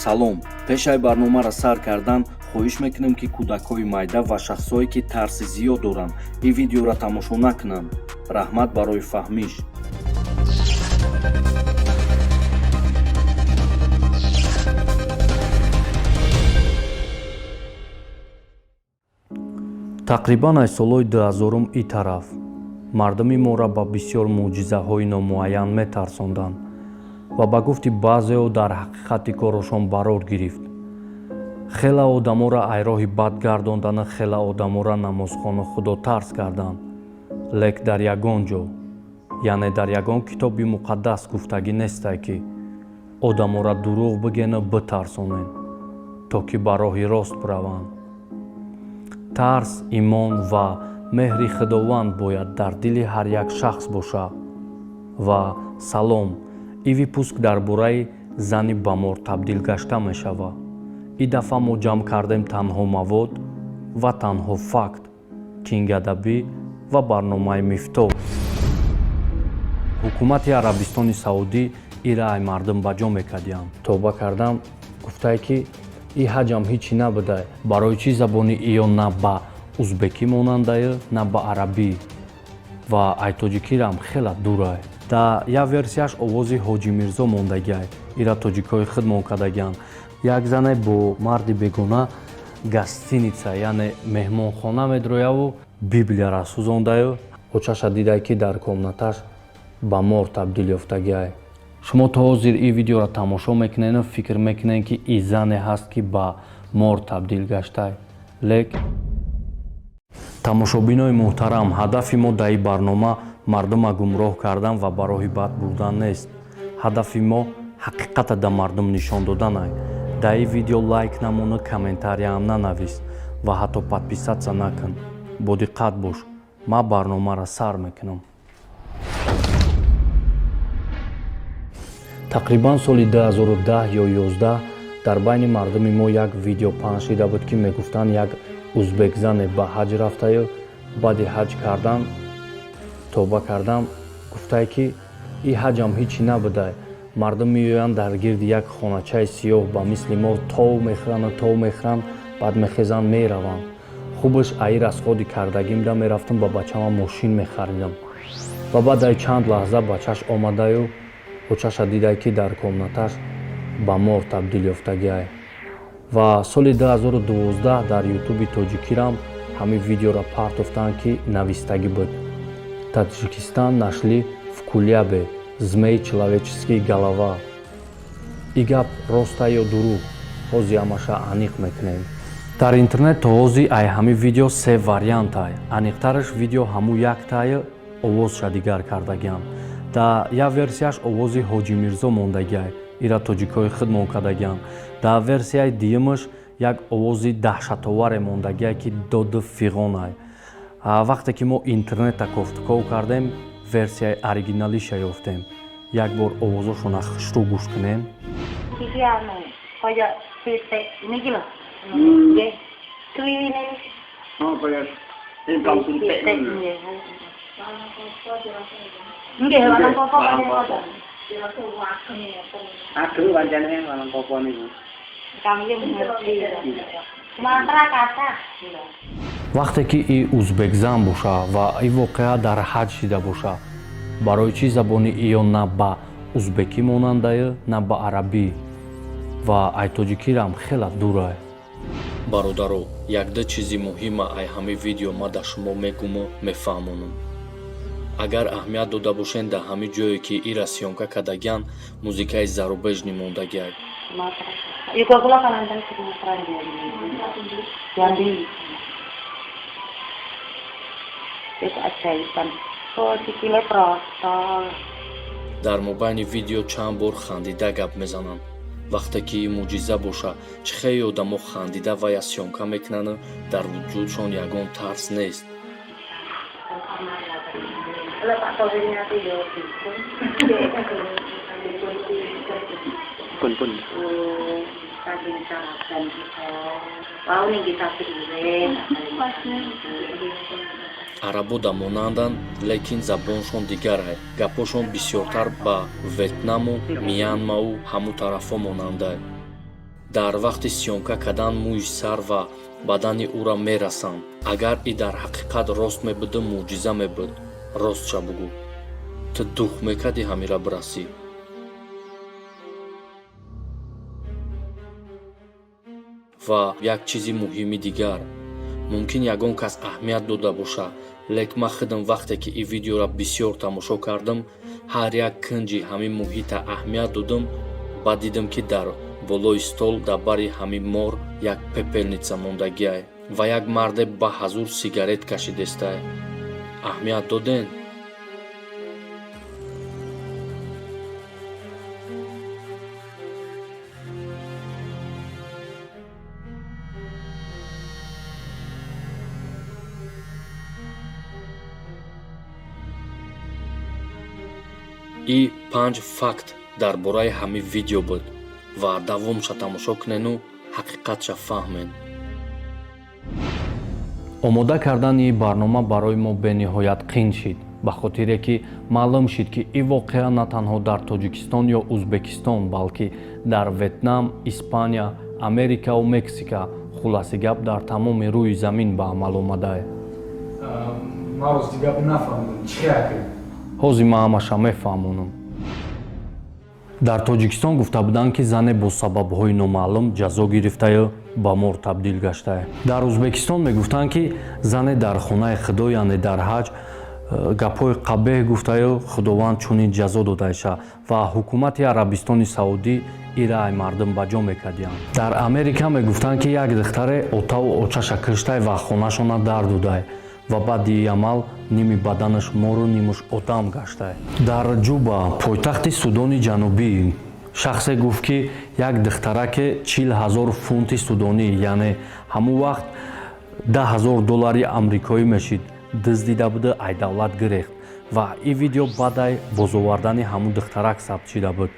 Салом. Пешаи барномаро сар кардан хоҳиш мекунем, ки кӯдакҳои майда ва шахсҳое, ки тарси зиёд доранд, ин видеоро тамошо накунанд. Раҳмат барои фаҳмиш. Тақрибан аз солҳои 2000-ум и тараф мардуми моро ба бисёр мӯъҷизаҳои номуайян метарсонданд ва ба гуфти баъзеҳо дар ҳақиқати корашон барор гирифт. Хела одаморо ай роҳи бад гардондану хела одаморо намозхону худотарс карданд. Лек дар ягон ҷо, яъне дар ягон китоби муқаддас гуфтагӣ нестай, ки одаморо дурӯғ бигену битарсонен, то ки ба роҳи рост бираванд. Тарс, имон ва меҳри Худованд бояд дар дили ҳар як шахс бошад. Ва салом, ин выпуск дар бораи зани ба мор табдил гашта мешавад. Ин дафъа мо ҷамъ кардем танҳо мавод ва танҳо факт, кингадабӣ ва барномаи Мифтоҳ. Ҳукумати Арабистони Саудӣ ира ай мардум ба ҷо мекардиянд. Тоба кардам, гуфтае, ки и ҳаҷам ҳичи набудай. Барои чӣ забони иё на ба узбекӣ монандаю, на ба арабӣ ва ай тоҷикирам хела дурай? Да як версияш овози Ҳоҷи Мирзо мондагиай. Ира тоҷикҳои худмон кардагианд. Як зане бо марди бегона гостиница, яъне меҳмонхона медрояву библияра сӯзондаю очаша дидай, ки дар комнаташ ба мор табдил ёфтагиай. Шумо то ҳозир ин видеоро тамошо мекунену фикр мекунед, ки и зане ҳаст, ки ба мор табдил гаштай. Лек, тамошобинои муҳтарам, ҳадафи мо дар ин барнома мардума гумроҳ кардан ва ба роҳи бад бурдан нест. Ҳадафи мо ҳақиқата да мардум нишон доданай. Дар ин видео лайк намону комментарияам нанавис ва ҳатто подписаться накун. Бодиққат бош, ман барномаро сар мекунам. Тақрибан соли 2010 ё 11 дар байни мардуми мо як видео паҳн шида буд, ки мегуфтанд, як узбекзане ба ҳаҷ рафтаю баъди ҳаҷ кардан тоба кардам, гуфтае, ки и ҳаҷам ҳичи набудай. Мардум меоянд, дар гирди як хоначаи сиёҳ ба мисли мо тов мехӯранду тов мехӯранд, баъд мехезанд, мераванд. Хубаш аи расходи кардагимда мерафтам, ба бачама мошин мехаридам. Ва баъд ай чанд лаҳза бачаш омадаю очаша дидай, ки дар комнаташ ба мор табдил ёфтагиай. Ва соли 2012 дар Ютуби тоҷикирам ҳамин видеоро партофтанд, ки навистагӣ буд: «Таджикистан, нашли в Кулябе змей человеческий голова». И гап роста ё дурӯғ, ҳозир ҳамаша аниқ мекунем. Дар интернет то ҳозир ай ҳамин видео се вариантай. Аниқтараш, видео ҳаму яктаю овозша дигар кардагианд. Дар як версияш овози Ҳоҷи Мирзо мондагиай. Ира тоҷикҳои худмон кардагианд. Дар версияи дуюмаш як овози даҳшатоваре мондагиай, ки доду фиғонай. Вақте ки мо интернета кофтуков кардем, версияи оригиналиша ёфтем. Як бор овозошона хушрӯ гӯш кунем. Iki anu kaya pitik niki lho. Nggih. Kliwine. Oh, kaya ingkang pitik. Pitik nggih. Nggih, walang popo Walang kaya popo. Ageng pancene walang popo niku. Kami yang ngerti. Sumatera kathah. Вақте ки и узбекзан боша ва ин воқеа дар ҳаҷ шида боша, барои чӣ забони иё на ба узбекӣ монандаю, на ба арабӣ ва ай тоҷикирам хела дурай? Бародаро, якда чизи муҳима ай ҳамин видео ма да шумо мегуму мефаҳмонам. Агар аҳамият дода бошен, дар ҳамин ҷое, ки ира съёмка кардагианд, музикаи зарубежный мондагиай. Sumatera. Yuga kula kalantan Sumatera nggih. Jambi. Itu keajaiban. Oh, sikile protol. Дар мобайни видео чанд бор хандида гап мезананд. Вақте ки мӯъҷиза боша, чӣ хеле одамо хандида вая съёмка мекунану дар вуҷудшон ягон тарс нест? Lha Pak Tauhidnya itu yo dukun. Pun pun. Oh, saking sarapan kita. Wau ning kita urip. Арабода монанданд, лекин забоншон дигарай. Гапҳошон бисёртар ба Ветнаму Миянмау ҳамун тарафҳо монандай. Дар вақти съёмка кардан мӯи сар ва бадани ӯра мерасанд. Агар и дар ҳақиқат рост мебуду, мӯъҷиза мебуд. Ростша бугӯ, ту дух мекардӣ ҳамира бирасӣ? Ва як чизи муҳими дигар, мумкин ягон кас аҳамият дода боша, лек ман худам вақте ки ин видеоро бисёр тамошо кардам, ҳар як кунҷи ҳамин муҳита аҳамият додам. Баъд дидам, ки дар болои стол дар бари ҳамин мор як пепельница мондагиай ва як марде ба ҳазур сигарет кашидестай. Аҳамият доден? И панҷ факт дар бораи ҳамин видео буд ва давомша тамошо кунену ҳақиқатша фаҳмен. Омода кардани барнома барои мо бениҳоят қин шид, ба хотире ки маълум шид, ки ин воқеа на танҳо дар Тоҷикистон ё Узбекистон, балки дар Ветнам, Испания, Америкаву Мексика, хулоси гап, дар тамоми рӯи замин ба амал омадае. Ман рости гап нафаҳмидам, чӣ хел? Ҳозир ман ҳамаша мефаҳмонам. Дар Тоҷикистон гуфта буданд, ки зане бо сабабҳои номаълум ҷазо гирифтаю ба мор табдил гаштае. Дар Узбекистон мегуфтанд, ки зане дар хонаи Худо, яъне дар ҳаҷ, гапҳои қабеҳ гуфтаю Худованд чунин ҷазо додаиша ва ҳукумати Арабистони Саудӣ ира ай мардум ба ҷо мекардиянд. Дар Америка мегуфтанд, ки як духтаре отаву очаша киштай ва хонашона дар дудай ва баъди амал ними баданаш мору нимуш одам гаштай. Дар Ҷуба, пойтахти Судони Ҷанубӣ, шахсе гуфт, ки як духтараке 40 000 фунти судонӣ, яъне ҳамон вақт 10 000 доллари амрикоӣ мешид, дуздида буда, ай давлат гирехт ва ин видео баъдай бозовардани ҳамун духтарак сабт шида буд.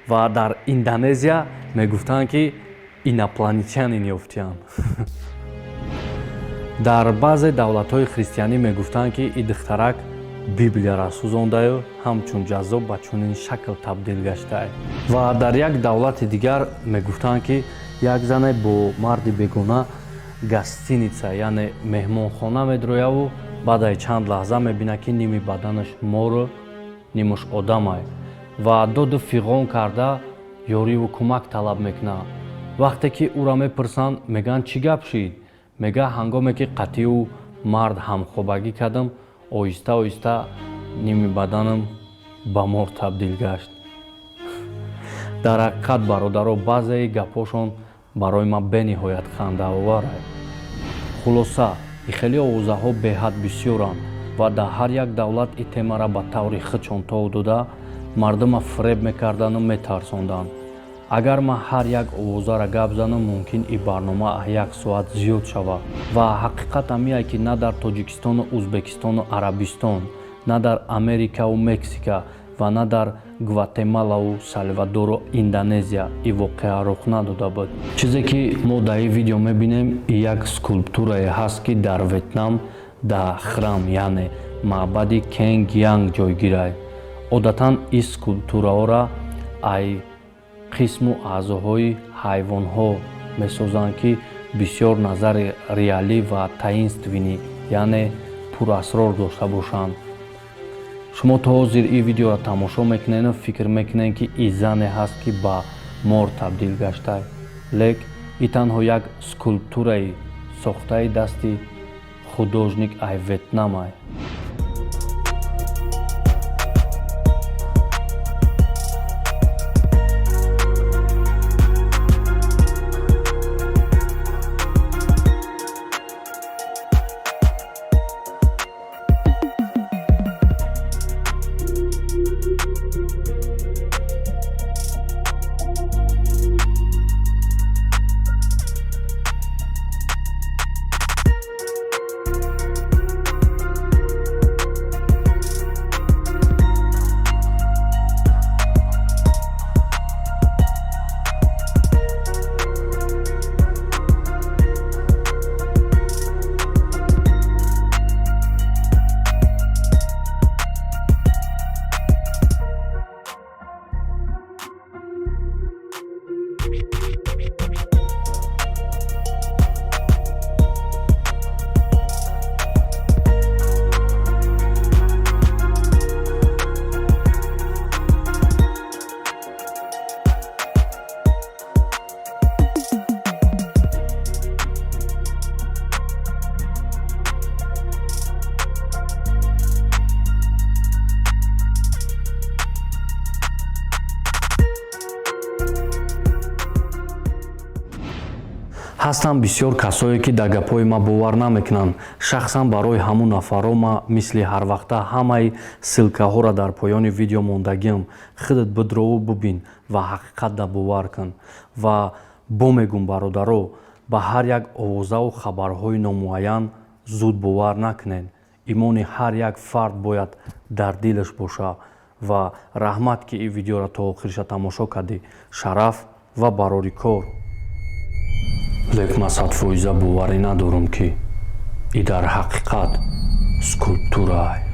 Ва дар Индонезия мегуфтанд, ки инопланетянин ёфтиянд. Дар баъзе давлатҳои христианӣ мегуфтанд, ки ин духтарак Библияра сӯзондаю ҳамчун ҷазо ба чунин шакл табдил гаштае. Ва дар як давлати дигар мегуфтанд, ки як зане бо марди бегона гостиница, яъне меҳмонхона медрояву баъдаи чанд лаҳза мебинад, ки ними баданаш мору нимуш одамай ва доду фиғон карда ёриву кӯмак талаб мекунад. Вақте ки ӯра мепурсанд, мегӯянд: «Чӣ гап шид?» Мега: «Ҳангоме ки қатъию мард ҳамхобагӣ кардам, оҳиста оҳиста ними баданам ба мор табдил гашт». Дар ҳақиқат, бародаро, баъзеи гапҳошон барои ман бениҳоят хандаовар. Хулоса, хеле овозаҳо беҳад бисёранд ва дар ҳар як давлат ин темара ба таври худшон тов дода, мардума фиреб мекарданду метарсонданд. Агар ман ҳар як овозаро гап занам, мумкин ин барнома як соат зиёд шавад. Ва ҳақиқат ҳамие, ки на дар Тоҷикистону Узбекистону Арабистон, на дар Америкаву Мексика ва на дар Гватемалаву Сальвадору Индонезия ин воқеа рух надода буд. Чизе ки мо дар ин видео мебинем, як скулптурае ҳаст, ки дар Ветнам дар храм, яъне маъбади Кенг Янг ҷойгирай. Одатан ин скулптураҳоро ай қисму аъзоҳои ҳайвонҳо месозанд, ки бисёр назари реалӣ ва таинственный, яъне пурасрор дошта бошанд. Шумо то ҳозир ин видеоро тамошо мекунеду фикр мекунед, ки ин зане ҳаст, ки ба мор табдил гашта, лек ин танҳо як скулптураи сохтаи дасти художник ай Ветнамай. Ҳастанд бисёр касое, ки дар гапҳои ман бовар намекунанд. Шахсан барои ҳамун нафарҳо ма мисли ҳарвақта ҳамаи ссылкаҳоро дар поёни видео мондагиам. Худат бидрову бубин ва ҳақиқатда бовар кун. Ва бо мегум, бародаро, ба ҳар як овозаву хабарҳои номуайян зуд бовар накунед. Имони ҳар як фард бояд дар дилаш боша. Ва раҳмат, ки ин видеоро то охириша тамошо кардӣ. Шараф ва барори кор. Лек ман 100% боварӣ надорам, ки и дар ҳақиқат скульптурае.